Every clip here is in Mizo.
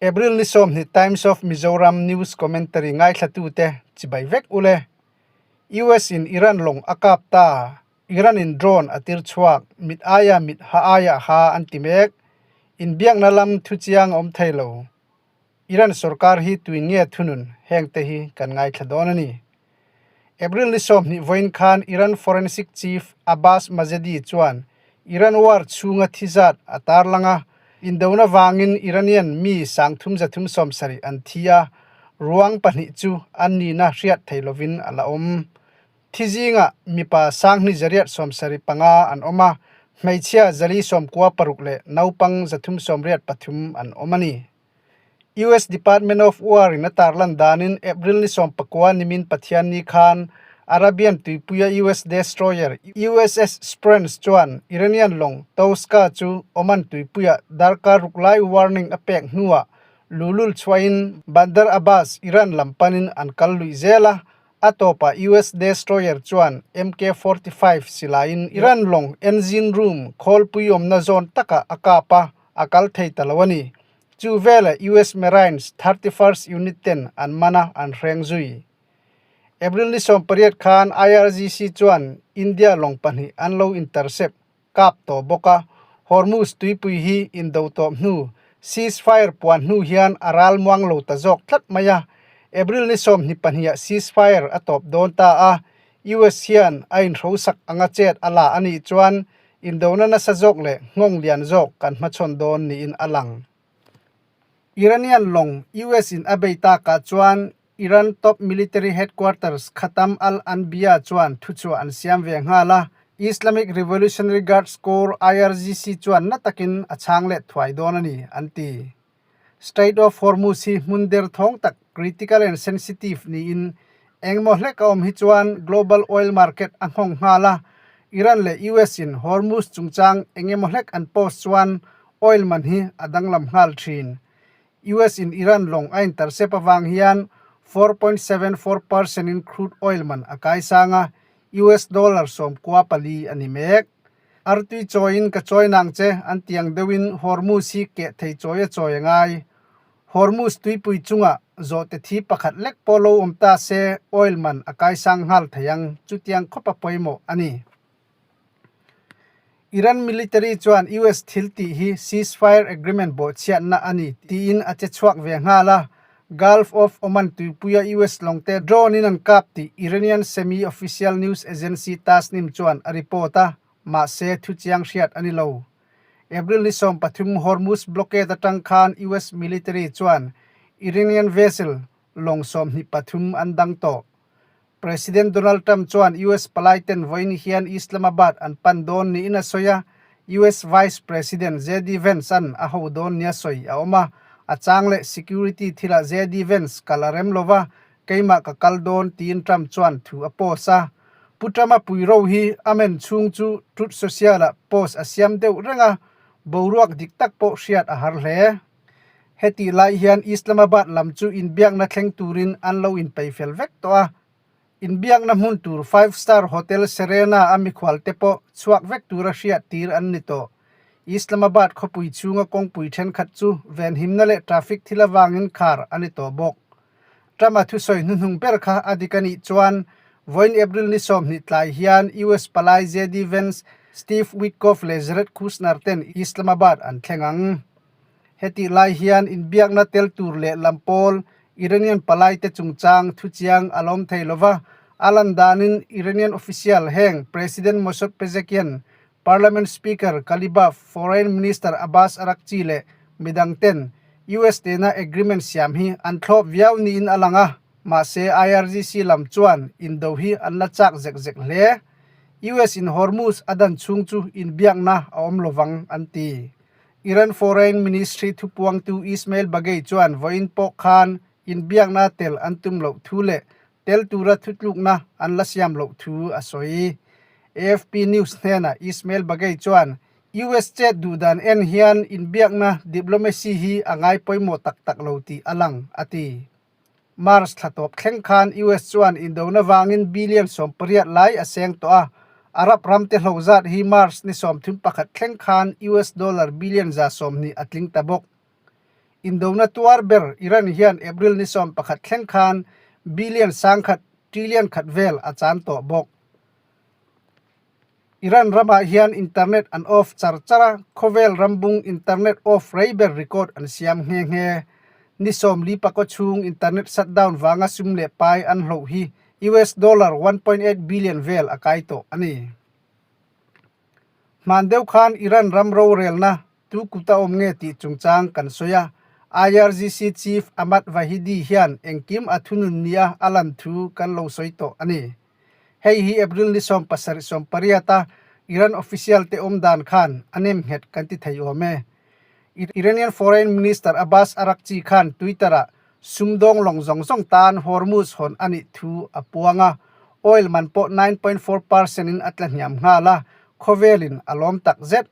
April ni 20 Times of Mizoram News Commentary ngaithlatute chibai vek ule. US in Iran lawng a kap ta, Iran in drone a tir chhuak, mit aia mit ha aia ha an ti mek. Inbiakna lam thuchiang a awm thei lo. Iran sorkar hi tuin nge thunun hengte hi kan ngaithla dawn a ni. April ni 20 vawiin khan Iran Forensic Chief Abbas Majedi chuan Iran war chhunga thi zat a tarlang a, indona vangin Iranian mi 3370 an thi a, ruang pahnih chu an nihna hriat thei lovin a la awm. Thi zingah mipa 2875 an awm a, hmeichhia 496 leh naupang 383 an awm a ni. US Department of War in a tarlan danin April ni 19 nimin Pathianni khan Arabian tuipuia US destroyer USS Spruance chuan Iranian lawng Touska chu Oman tuipuia darkar ruk lai warning a pek hnuah lulul chhuahin Bandar Abbas, Iran lam panin an kal luih zel a, a tawpah US destroyer chuan MK-45 silaiin Iran lawng engine room khawlpui awmna zawn takah a kap a, a kal thei ta lo a ni. Chu velah US Marines 31st Unit ten an man a, an hreng zui. April ni 18 khan IRGC chuan India lawng pahnih an lo intercept kap tawh bawk a, Hormuz tuipui hi indo tawp hnu ceasefire puan hnu hian a ral muang lo ta zawk tlat mai a. April ni 22 ah ceasefire a tawp dawn ta a, US hian a inhrosak anga chet a la a nih chuan Indona nasa zawk leh nghawng lian zawk kan hmachhawn dawn niin a lang. Iranian lawng US in a bei takah chuan Iran top military headquarters Khatam al-Anbiya chuan thuchhuah an siam ve nghal a, Islamic Revolutionary Guards Corps, IRGC, chuan na takin a chhang let thuai dawn a ni, an ti. Strait of Hormuz hi hmun derthawng tak, critical and sensitive, niin engemaw hlek a awm hi chuan global oil market a nghawng nghal a, Iran leh US in Hormuz chungchang engemaw hlek an post chuan oil man hi a danglam nghal thin. US in Iran lawng a intercept avang hian 4.74 percent in crude oil man a kaisang a, US dollar 14 a ni mek. Artui chawiin ka chawi nang che an ti ang deuhin Hormuz hi keh thei chawi a chawi a ngai. Hormuz tuipui chungah zawhte thi pakhat lek pawh lo awm ta se oil man a kaisang nghal thei ang, chutiang khawp a pawimawh a ni. Iran military chuan US thil tih hi ceasefire agreement bawhchhiatna a ni tiin a che chhuak ve nghal a, Gulf of Oman tuipuia US lawngte drone in an kap tih Iranian semi-official news agency Tasnim chuan a report a, mahse thuchiang hriat a ni lo. April ni 13 Hormuz blockade atang khan US military chuan Iranian vessel lawng 23 an dang tawh. President Donald Trump chuan US palaiten vawiin hian Islamabad an pan dawn niin a sawi a, US Vice President JD Vance-a'n a ho dawn nia sawi a awm a, a chang leh security thilah JD Vance kal a rem lova, keimah ka kal dawn tiin Trump chuan thu a post a. Pu Trump-a pui ro hi a men chhung chu Truth Social-ah post a siam deuh reng a, boruak dik tak pawh hriat a har hle. Hetih lai hian Islamabad lam chu inbiakna thleng turin an lo inpeifel vek tawh a, inbiakna hmun tur five star hotel Serena a mikhualte pawh chhuak vek tura hriat tir an ni tawh. Islamabad khawpui chhunga kawngpui thenkhat chu venhimna leh traffic thil avangin khar a ni tawh bawk. Trump-a thusawi hnuhnung ber kha a dik a nih chuan vawiin April ni 20 tlai hian US palai JD Vance, Steve Witkoff leh Jared Kushner ten Islamabad an thleng ang. Hetih lai hian inbiakna tel tur leh lam pawl Iranian palaite chungchang thuchiang a lawm thei lova, a lan danin Iranian official heng President Masoud Pezeshkian, Parliament Speaker Ghalibaf, Foreign Minister Abbas Araghchi leh midang ten US nena agreement siam hi an thlawp viau niin a lang a, mahse IRGC lam chuan indo hi an la chak zek zek hle. US in Hormuz a dan chhung chu inbiakna a awm lovang an ti. Iran Foreign Ministry thupuangtu Ismail Baghaei chuan vawiin pawh khan inbiakna tel an tum loh thu leh tel tura thutlukna an la siam loh thu a sawi. AFP News hnenah Ismail Baghaei chuan US chet duhdan en hian inbiakna diplomacy hi a ngai pawimawh tak tak lo tih a lang, a ti. March thla tawp thleng khan US chuan indona vangin billion 18 lai a seng tawh a, Arab ramte hlo zat hi March ni 31 thleng khan US dollar billion 120 a tling ta bawk. Indona tuar ber Iran hian April ni 11 thleng khan billion 1000, trillion khat vel a chan tawh bawk. Iran ramah hian internet an off char char a, khawvel rambung internet off rei ber record an siam nghe nghe. Ni 40 pakaw chhung internet shutdown vanga sum leh pai an hloh hi US dollar 1.8 billion vel a kai tawh a ni. Hman deuh khan Iran ram rorelna tu kuta awm nge tih chungchang kan sawi a, IRGC chief Ahmad Vahidi hian engkim a thunun nia a lan thu kan lo sawi tawh a ni. Hei hi April ni 17 18 a Iran official te awm dan khan a nem nghet kan ti thei awm e. Iranian Foreign Minister Abbas Araghchi khan Twitter ah sumdawng lawng zawng zawng tan Hormuz hawn a nih thu a puang a, oil man pawh 9.4 percent in a tla hniam nghal a, khawvelin a lawm tak zet.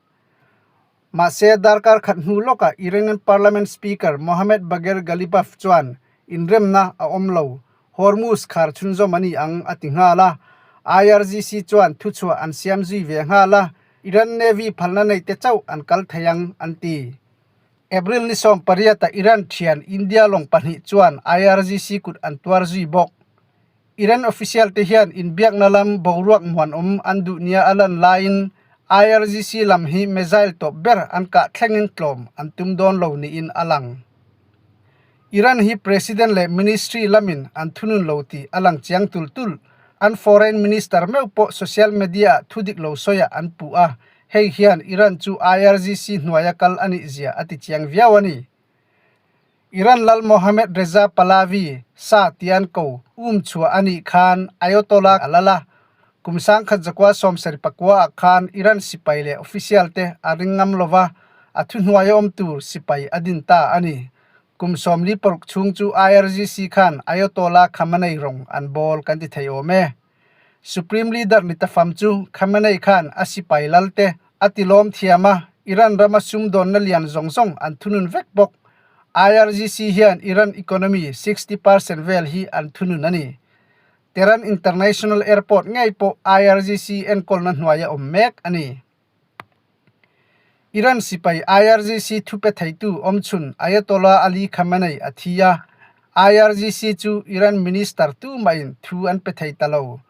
Mahse, darkar khat hnu lawkah Iranian Parliament Speaker Mohammad Bagher Ghalibaf chuan inremna a awm lo, Hormuz khar chhunzawm a ni ang a ti nghal a. IRGC chuan thuchhuah an siam zui ve nghal a, Iran Navy phalna neite chauh an kal thei ang an ti. April ni 18 ah Iran thian India lawng pahnih chuan IRGC kut an tuar zui bawk. Iran official te hian inbiakna lam boruak muanawm an duh nia a lan laiin IRGC lam hi missile tawp ber an kah thlengin tlawm an tum dawn lo niin a lang. Iran hi President leh Ministry lamin an thunun lo tih a lang chiang tul tul. An Foreign Minister meuh pawh social media ah thudik lo sawiah an puh a, hei hian Iran chu IRGC hnuaia kal a nih zia a ti chiang viau a ni. Iran lal Mohammad Reza Pahlavi, Shah tih an ko, um chhuah a nih khan Ayatollah a lal a. Kum 1979 ah khan Iran sipai leh official te a ring ngam lo va, a thuhnuaia awm tur sipai a din ta a ni. Kum 46 chhung chu IRGC khan Ayatollah Khamenei rawng an bawl kan ti thei awm e. Supreme Leader ni ta fam chu Khamenei khan a sipai lal te a ti lawm thiam a, Iran rama sumdawnna lian zawng zawng an thunun vek bawk. IRGC hian Iran economy 60 percent vel hi an thunun a ni. Tehran International Airport ngei pawh IRGC enkawlna hnuaia awm mek a ni. Iran sipai IRGC thupe theitu awmchhun Ayatollah Ali Khamenei a thi a, IRGC chu Iran minister tumahin thu an pe thei ta lo.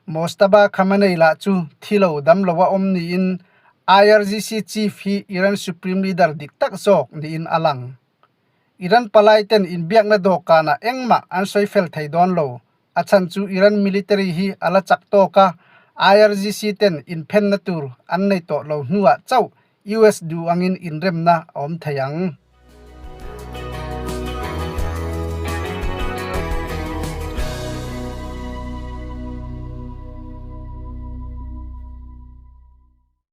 Mojtaba Khamenei lah chu thi lo dam loa awm niin IRGC chief hi Iran supreme leader dik tak zawk niin a lang. Iran palai ten inbiakna dawhkanah engmah an sawi fel thei dawn lo. A chhan chu Iran military hi a la chak tawk a, IRGC ten inphenna tur an nei tawh lo hnuah chauh US duh angin inremna a awm thei ang.